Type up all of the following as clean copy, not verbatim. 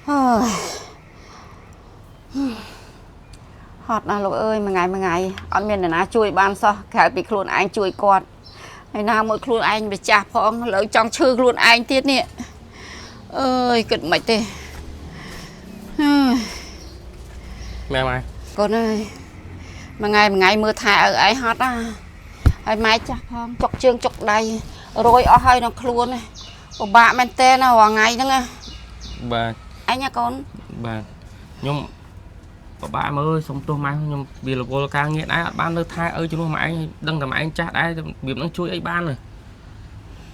ហើយហត់ណាស់លោកអើយមួយថ្ងៃមួយថ្ងៃអត់មានអ្នកណាជួយបានសោះក្រៅពីខ្លួនឯងជួយគាត់ហើយណាមួយខ្លួនឯងម្ចាស់ផងឥឡូវចង់ឈឺខ្លួនឯងទៀតនេះអើយគិតមិនទេហើយ ម៉ែម៉ែ កូនអើយមួយថ្ងៃមួយថ្ងៃមើលថែឪឯងហត់ណាស់ហើយម៉ែចាស់ផងចុកជើងចុកដៃរយអស់ហើយក្នុងខ្លួនណាពិបាកមែនតើណារាល់ថ្ងៃហ្នឹងណា បាទ អញណាកូន បាទខ្ញុំពិបាកមើលសុំទោសម៉ែខ្ញុំវារវល់ការងារដែរអត់បាននៅថែឪជំនួសម៉ែឯងដឹងតែម៉ែឯងចាស់ដែររបៀបហ្នឹងជួយអីបាន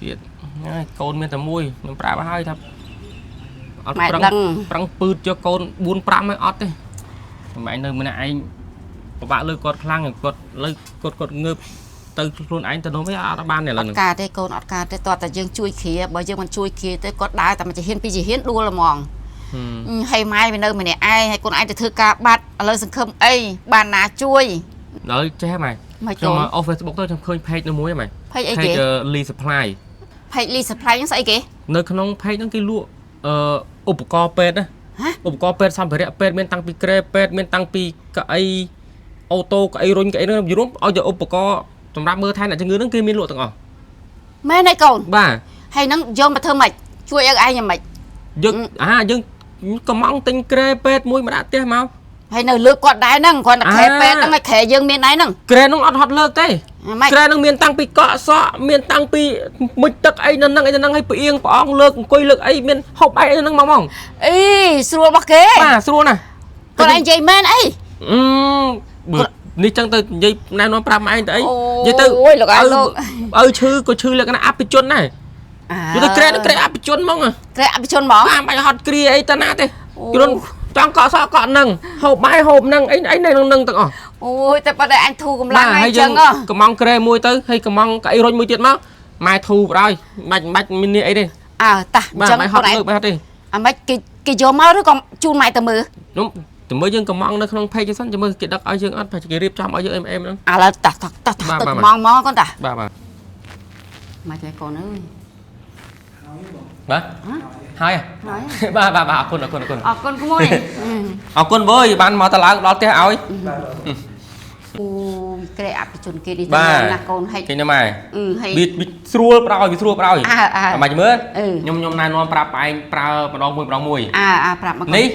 ទៀតហើយកូនមានតែមួយខ្ញុំប្រាប់ឲ្យថាអត់ប្រឹង ម៉ែដឹង ប្រឹងពឺតយកកូន4 5ឲ្យអត់ទេម៉ែឯងនៅម្នាក់ឯងពិបាកលើគាត់ខ្លាំងគាត់លើគាត់គាត់ងើបទៅខ្លួនឯងទៅនោះវិញអត់បានទេឥឡូវហ្នឹង អត់កើតទេកូនអត់កើតទេតោះតែយើងជួយគ្រាបើយើងមិនជួយគ្រាទេគាត់ដើរតែមួយជំហានពីរជំហានដួលហ្មងហើយម៉ែវានៅម្នាក់ឯងហើយកូនឯងទៅធ្វើការបាត់ឥឡូវសង្ឃឹមអីបានណាជួយ ដល់ចេះម៉ែ មក ខ្ញុំ កូន មកអូស Facebook ទៅខ្ញុំឃើញ page នោះមួយហ្នឹងម៉ែ page អីគេ Lee Supply page Lee Supply ហ្នឹងស្អីគេ នៅក្នុង page ហ្នឹងគេលក់អឺឧបករណ៍ពេទ្យណា ហ៎ ឧបករណ៍ពេទ្យសម្ភារៈពេទ្យមានតាំងពីគ្រែពេទ្យមានតាំងពីកៅអីអូតូកៅអីរុញកៅអីហ្នឹងយល់ឲ្យតែឧបករណ៍សម្រាប់មើលថែអ្នកជំងឺហ្នឹងគេមានលក់ទាំងអស់ មែនហើយកូន បាទ ហើយហ្នឹងយកមកធ្វើម៉េចជួយឲ្យឯងយ៉ាងម៉េច យើងអាយើងកំងទិញគ្រែពេទ្យមួយមកដាក់ផ្ទះមក ហើយនៅលើកគាត់ដែរហ្នឹងគ្រាន់តែខែពេទ្យហ្នឹងឲ្យខែយើងមានដែរហ្នឹង គ្រែហ្នឹងអត់ហត់លើកទេ ម៉េច គ្រែហ្នឹងមានតាំងពីកក់សក់មានតាំងពីមុជទឹកអីនៅហ្នឹងអីនៅហ្នឹងហើយផ្អៀងផ្អងលើកអង្គុយលើកអីមានហូបអីនៅហ្នឹងមកហ្មង អីស្រួលរបស់គេ បាទស្រួលណាស់ គាត់ឯងនិយាយមែនអី អឺបើនេះចឹងទៅនិយាយណែនាំប្រាប់ម៉ែឯងទៅអីនិយាយទៅ អូយលោកឯងលោក ឪឈឺក៏ឈឺលក្ខណៈអភិជនដែរនិយាយទៅក្រែក្រែអភិជនហ្មង ក្រែអភិជនហ្មង បាទមិនហត់គ្រាអីទៅណាទេ អូ គ្រាន់ចង់កក់សក់កក់នឹងហូបបាយហូបនឹងអីអីនៅក្នុងនឹងទាំងអស់ អូយតែប៉ុន្តែអញធូរកម្លាំងហើយ ហើយ ចឹងហ៎ កំងក្រែមួយទៅហើយកំងកៅអីរុញមួយទៀតមកម៉ែធូរបដ ாய் បាច់បាច់មាននេះអីទេ អើតាអ បាទ ញ្ចឹង ម៉ែហត់ ខ្លួនឯង លើកម៉ែហត់ទេ អាម៉េចគេគេយកមកឬក៏ជូនម៉ែទៅមើល ខ្ញុំទៅមើលយើងកំងនៅក្នុង page សិនទៅមើលគេដឹកឲ្យយើងអត់ប្រហែលគេរៀបចំឲ្យយើងអីអីហ្នឹង ឥឡូវតាតាតា បាទបាទ ទៅកំងមកកូនតា បាទបាទ មកទេកូនអើយ បាទហើយ ហើយ បាទបាទបាទអរគុណអរគុណអរគុណ អរគុណក្មួយ អរគុណវើយបានមកតឡើងដល់ផ្ទះឲ្យ អូយក្រែអភិជនគេនេះ បាទ ណាស់កូនហិច គេណាម៉ែ អឺហិច វាវាស្រួលប្រោយវាស្រួលប្រោយ អើអើ តែមកមើល អឺ ខ្ញុំខ្ញុំណែនាំប្រាប់ឯងប្រើម្ដងមួយម្ដងមួយ អើអើប្រាប់មកកូន នេះ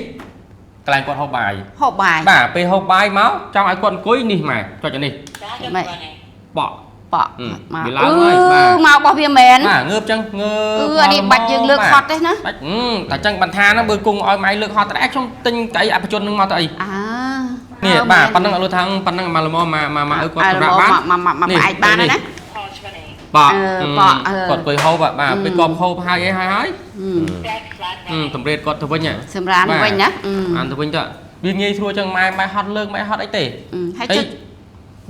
កន្លែងគាត់ហូបបាយ ហូបបាយ បាទពេលហូបបាយមកចង់ឲ្យគាត់អង្គុយនេះម៉ែចុចអានេះ ម៉េច បក់ បក់ អឺ មក វាឡើងហើយបាទ អឺមករបស់វាមែន បាទងើបចឹងងើប អឺអានេះបាច់យើងលើកហត់ទេណា បាច់អឺតែចឹងបន្ថាហ្នឹងបើគង់ឲ្យម៉ែលើកហត់តែខ្ញុំទិញកៅអីអភិជនហ្នឹងមកទៅអី អើ នេះបាទប៉ុណ្ណឹងឲ្យលុយថាប៉ុណ្ណឹងមកល្មមមកមកមកឲ្យគាត់សម្រាប់បាន មកមកមក នេះ ផ្អែកបានហើយណា បក់ អឺបក់អឺ គាត់អង្គុយហូបបាទបាទពេលគាត់ហូបហើយអីហើយហើយ អឺ អឺតម្រេតគាត់ទៅវិញហ៎ សម្រានវិញណាអឺ អានទៅវិញទៅវាងាយស្រួលចឹងម៉ែម៉ែហត់លើកម៉ែហត់អីទេ អឺហើយចុច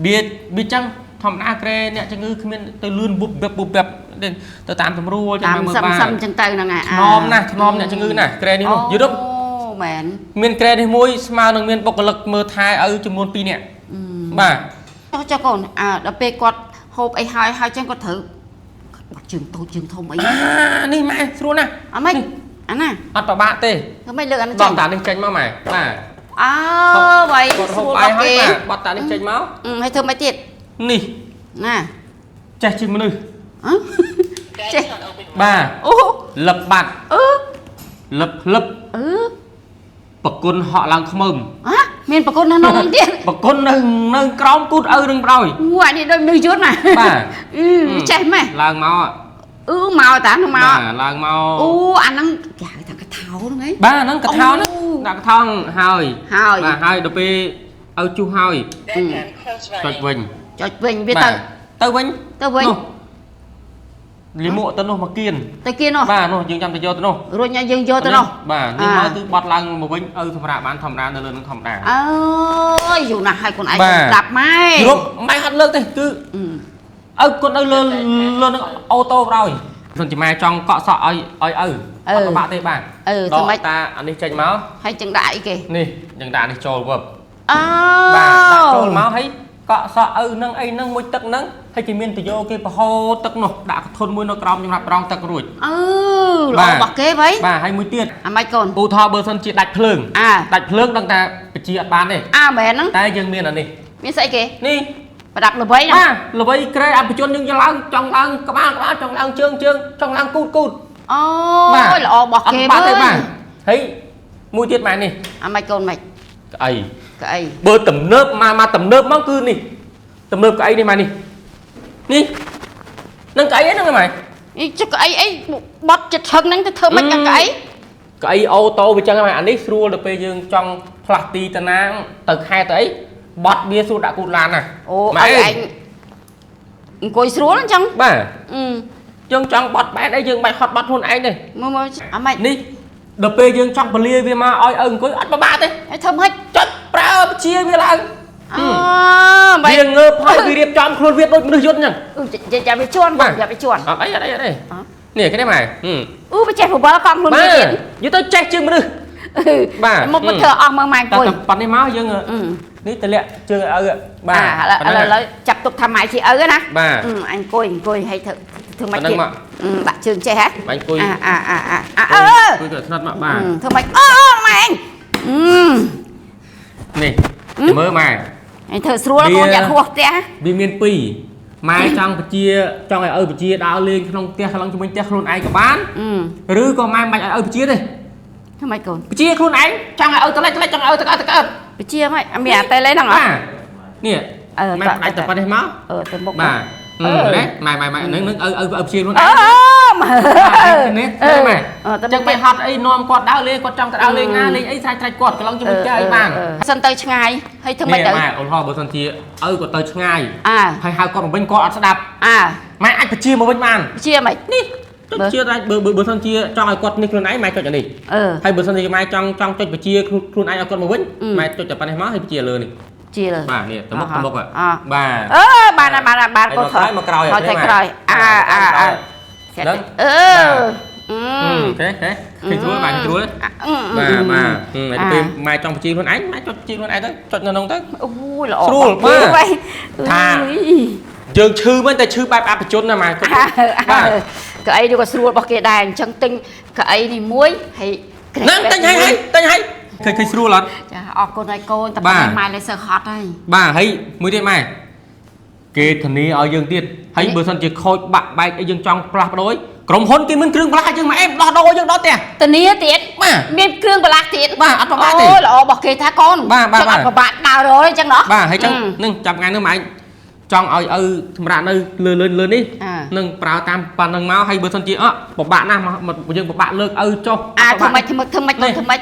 វាវាចឹងធម្មតាក្រែអ្នកជំងឺគ្មានទៅលឿនបុបបបុបបទេទៅតាមស្រួលចឹង តាម មើលបាន សឹមសឹមចឹងទៅហ្នឹងហើយ ថ្នមណាស់ថ្នមអ្នកជំងឺណាស់ក្រែនេះនោះយល់ទេ អូមែន មានក្រែនេះមួយស្មើនឹងមានបុគ្គលិកមើលថែឪចំនួន2នាក់ អឺ បាទ ចុះចុះកូនអើដល់ពេលគាត់ហូបអីហើយហើយចឹងគាត់ត្រូវបាត់ជើងតូចជើងធំអី អានេះម៉ែស្រួលណាស់ អត់ម៉េចអាណា អត់ប្របាក់ទេ ធ្វើម៉េចលើកអានោះ ប ចេញ ត់តានេះចេញមកម៉ែបាទ អើវ៉ៃ គាត់ហូ ស្រួ បបាយហើយ លដល់គេ បាទបត់តានេះចេញមក អឺហើយធ្វើម៉េចទៀត នេះ ណា ចេះជាមនុស្ស អឺចេះ បាទ អូ លឹបបាត់ អឺ លឹបលឹប អឺ ប្រគុណហក់ឡើងខ្មើម ហ៎មានប្រគុណនៅក្នុងនោះទៀត ប្រគុណនៅនៅក្រោមគូតឪនឹងប្រោយ អូអានេះដូចមនុស្សយន្តណា បាទ អឺចេះម៉េះ ឡើងមក អឺមកតានោះមក បាទឡើងមក អូអាហ្នឹងគេហៅថាកថោហ្នឹងឯង បាទហ្នឹងកថោហ្នឹង អូ ដាក់កថោហ្នឹងហើយ ហើយ បាទហើយដល់ពេលឪជុះហើយចុចវិញ ចុចវិញវាទៅ បាទទៅវិញ ទៅវិញ នោះលីមួកទៅនោះមកគៀន ទៅគៀននោះ បាទនោះយើងចាំទៅយកទៅនោះ រួចឲ្យយើងយកទៅនោះ បាទនេះ អា មកគឺបត់ឡើងមកវិញឪសម្រាប់បានធម្មតានៅលើនឹងធម្មតា អើយយូរណាស់ហើយកូនឯង បាទ ប្រាប់ម៉ែ យល់ម៉ែអត់លើកទេគឺ អឺ ឪគាត់នៅលើលើនឹងអូតូបដោយសិនជាម៉ែចង់កក់សក់ឲ្យឲ្យឪអត់ពិបាកទេបាទ អឺធ្វើម៉េច ដកតាអានេះចេញមក ហើយចឹងដាក់អីគេ នេះយើងដាក់នេះចូលវឹប អើ បាទដាក់ចូលមកហើយ កក់សក់ឪនឹងអីនឹងមួយទឹកនឹងហើយគេមានតយោគេប្រហូរទឹកនោះដាក់កធុនមួយនៅក្រោមសម្រាប់ប្រងទឹករួច អឺល្អរបស់គេវ៉ៃ បាទហើយមួយទៀត អាម៉េចកូន ឧទាហរណ៍បើសិនជាដាច់ភ្លើង អា ដាច់ភ្លើងដឹងថាបជាអត់បានទេ អាមែនហ្នឹង តែយើងមានអានេះ មានស្អីគេ នេះ ប្រដាប់ល្បីណា បាទល្បីក្រែអភិជនយើងឡើងចង់ឡើងក្បាលក្បាលចង់ឡើងជើងជើងចង់ឡើងគូតគូត អូ បាទ យល្អរបស់គេ អត់បាត់ទេ វើយ បាទហើយមួយទៀតម៉ែនេះ អាម៉េចកូនម៉េច ក្អី ក្អី បើទំនើបមកមកទំនើបមកគឺនេះទំនើបក្អីនេះម៉ែនេះនេះនឹងក្អីហ្នឹងម៉ែ អីចុះក្អីអីបត់ចិត្តឈឹងហ្នឹងទៅធ្វើម៉េចกับក្អី ក្អីអូតូវាចឹងហ្នឹងម៉ែអានេះស្រួលដល់ពេលយើងចង់ផ្លាស់ទីតាណាទៅខែទៅអីបត់វាស្រួលដាក់គូតឡានណា អូ ម៉ែ ឲ្យឯងអង្គុយស្រួលអញ្ចឹង បាទ អឺ យើងចង់បត់បែនអីយើងបាច់ហត់បត់ខ្លួនឯងទេ មើលមើលអាម៉េច នេះដល់ពេលយើងចង់ពលាវាមកឲ្យឪអង្គុយអត់ពិបាកទេ ឲ្យធ្វើម៉េច ចុចប្រើពជាវាឡើង អូម៉េច វាងើបហើយវារៀបចំខ្លួនវាដូចមនុស្សយន្តអញ្ចឹង អឺយ៉ាវាជន់យ៉ាវាជន់ អត់អីអត់អីអត់អីនេះគេនេះម៉ែ អឺវាចេះបបល់កង់ខ្លួន បាទ វាទៀត យល់ទៅចេះជាងមនុស្ស បាទ មកមកធ្វើអស់មើលម៉ែអង្គុយ តែប៉ុណ្នេះមកយើង អឺ នេះតម្លាក់ជើងឲ្យឪបាទ អាឥឡូវឥឡូវចាប់ទុកថាម៉ែជាឪណា បាទ អឺអញអង្គុយអង្គុយឲ្យធ្វើធ្វើម៉េចទៀត ប៉ុណ្ណឹងមក ដាក់ជើងចេះហ៎ បាញ់អង្គុយ អាអាអាអាអាអឺ អង្គុយទៅស្និតមកបាទ ធ្វើម៉េចអូម៉ែអញអឺ នេះមើលម៉ែ អញធ្វើស្រួលកូនយ៉ាហួសផ្ទះ វាមានពីរម៉ែចង់បជាចង់ឲ្យឪបជាដើរលេងក្នុងផ្ទះឡើងជាមួយផ្ទះខ្លួនឯងក៏បាន អឺ ឬក៏ម៉ែមិនបាច់ឲ្យឪបជាទេ ធ្វើម៉េចកូន បជាខ្លួនឯងចង់ឲ្យឪតលេចតលេចចង់ឲ្យឪតកើតតកើត បជាម៉េចអមានអាតេលេហ្នឹងហ៎ បាទនេះ អឺ ម៉ែផ្ដាច់តែប៉ុណ្្នេះមក អឺទៅមុខ បាទណាម៉ែម៉ែម៉ែនឹងនឹងឪឪឪព្យាខ្លួន អឺ ឯង ម៉ែ នេះម៉ែចឹងไปហត់អីនាំគាត់ដើរលេងគាត់ចង់ទៅដើរលេងណាលេងអីស្រេចត្រាច់គាត់កន្លងជាមួយផ្ទះអីបាន សិនទៅឆ្ងាយហើយធ្វើម៉េចទៅ ម៉ែឧទាហរណ៍បើសិនជាឪគាត់ទៅឆ្ងាយ អា ហើយហៅគាត់មកវិញគាត់អត់ស្ដាប់ អា ម៉ែអាចបជាមកវិញបាន ជាម៉េច នេះចុចជាអាចបើបើសិនជាចង់ឲ្យគាត់នេះខ្លួនឯងម៉ែចុចអានេះ អឺ ហើយបើសិនជាម៉ែចង់ចង់ចុចបជាខ្លួនឯងឲ្យគាត់មកវិញម៉ែចុចតែប៉ុណ្្នេះមកហើយបជាលើនេះ ជា បាទនេះទៅមុខទៅមុខបាទ អឺបានបានបានកូន ថយមកក្រោយ ថយទៅក្រោយអាអាអា ហ្នឹង អឺអឺ ហេហេឃើញស្រួលបាទឃើញស្រួលបាទបាទហើយពេលម៉ែចង់បញ្ជីខ្លួនឯងម៉ែចុចបញ្ជីខ្លួនឯងទៅចុចនៅក្នុងទៅ អូយល្អ ស្រួលបាទ ថា យើងឈឺមែនតែឈឺបែបអភិជនណាម៉ែគាត់បាទ កៅអីនេះក៏ស្រួលរបស់គេដែរអញ្ចឹងទិញកៅអីនេះមួយហើយ ហ្នឹងទិញហើយហើយទិញហើយឃើញឃើញស្រួលអត់ ចាអរគុណហើយកូនតែប៉ុណ្ណេះម៉ែលេសើហត់ហើយ បាទហើយមួយទៀតម៉ែគេធានាឲ្យយើងទៀតហើយបើសិនជាខូចបាក់បែកអីយើងចង់ផ្លាស់ប្ដូរក្រុមហ៊ុនគេមានគ្រឿងផ្លាស់ឲ្យយើងម៉ែអេមដោះដូរយើងដល់ផ្ទះ ធានាទៀត បាទ មានគ្រឿងបន្លាស់ទៀត បាទអត់ប្របាក់ទេ អូល្អរបស់គេថាកូន បាទបាទ ចឹងអត់ប្របាក់ដើររយអញ្ចឹងណោះ បាទហើយចឹងនឹងចាប់ថ្ងៃនោះម៉ែចង់ឲ្យឪសម្រាប់នៅលើលើលើនេះ អា នឹងប្រើតាមប៉ុណ្្នឹងមកហើយបើសិនជាអត់ពិបាកណាស់មកយើងពិបាកលើកឪចុះ អាធ្វើម៉េចធ្វើម៉េចធ្វើម៉េចធ្វើម៉េច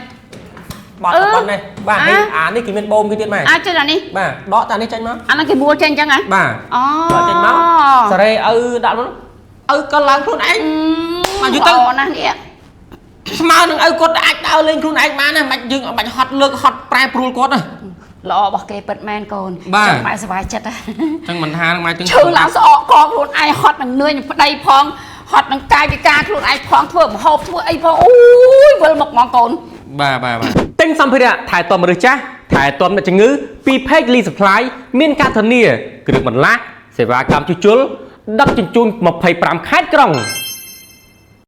បាត់តែប៉ុណ្ណេះបាទ អា នេះអានេះគេមានបូមគេទៀតម៉ែ អាចុះអានេះ បាទដកតែនេះចេញមក អាហ្នឹងគេមួលចេញអញ្ចឹងហ៎ បាទ អូ ដកចេញមកសេរីឪដាក់មកឪក៏ឡើងខ្លួនឯង មកយូរទៅ ល្អណាស់នេះ ស្មើនឹងឪគាត់អាចដើរលេងខ្លួនឯងបានណាមិនបាច់យើងមិនបាច់ហត់លើកហត់ប្រែប្រួលគាត់ណា ល្អរបស់គេពិតមែនកូន បាទ ចឹងម៉ែសប្បាយចិត្តហ៎ ចឹងមិនថានឹងម៉ែទាំង ឈឺឡើងស្អកកខ្លួនឯងហត់នឹងនឿយនឹងប្តីផងហត់នឹងកាយវិការខ្លួនឯងផងធ្វើម្ហូបធ្វើអីផងអូយវិលមកហ្មងកូន បាទបាទបាទទិញសម្ភារៈថែទាំមនុស្សចាស់ថែទាំអ្នកជំងឺពី Page Lee Supply មានការធានាគ្រឿងបន្លាស់សេវាកម្មជួសជុលដឹកជញ្ជូន25ខេត្តក្រុង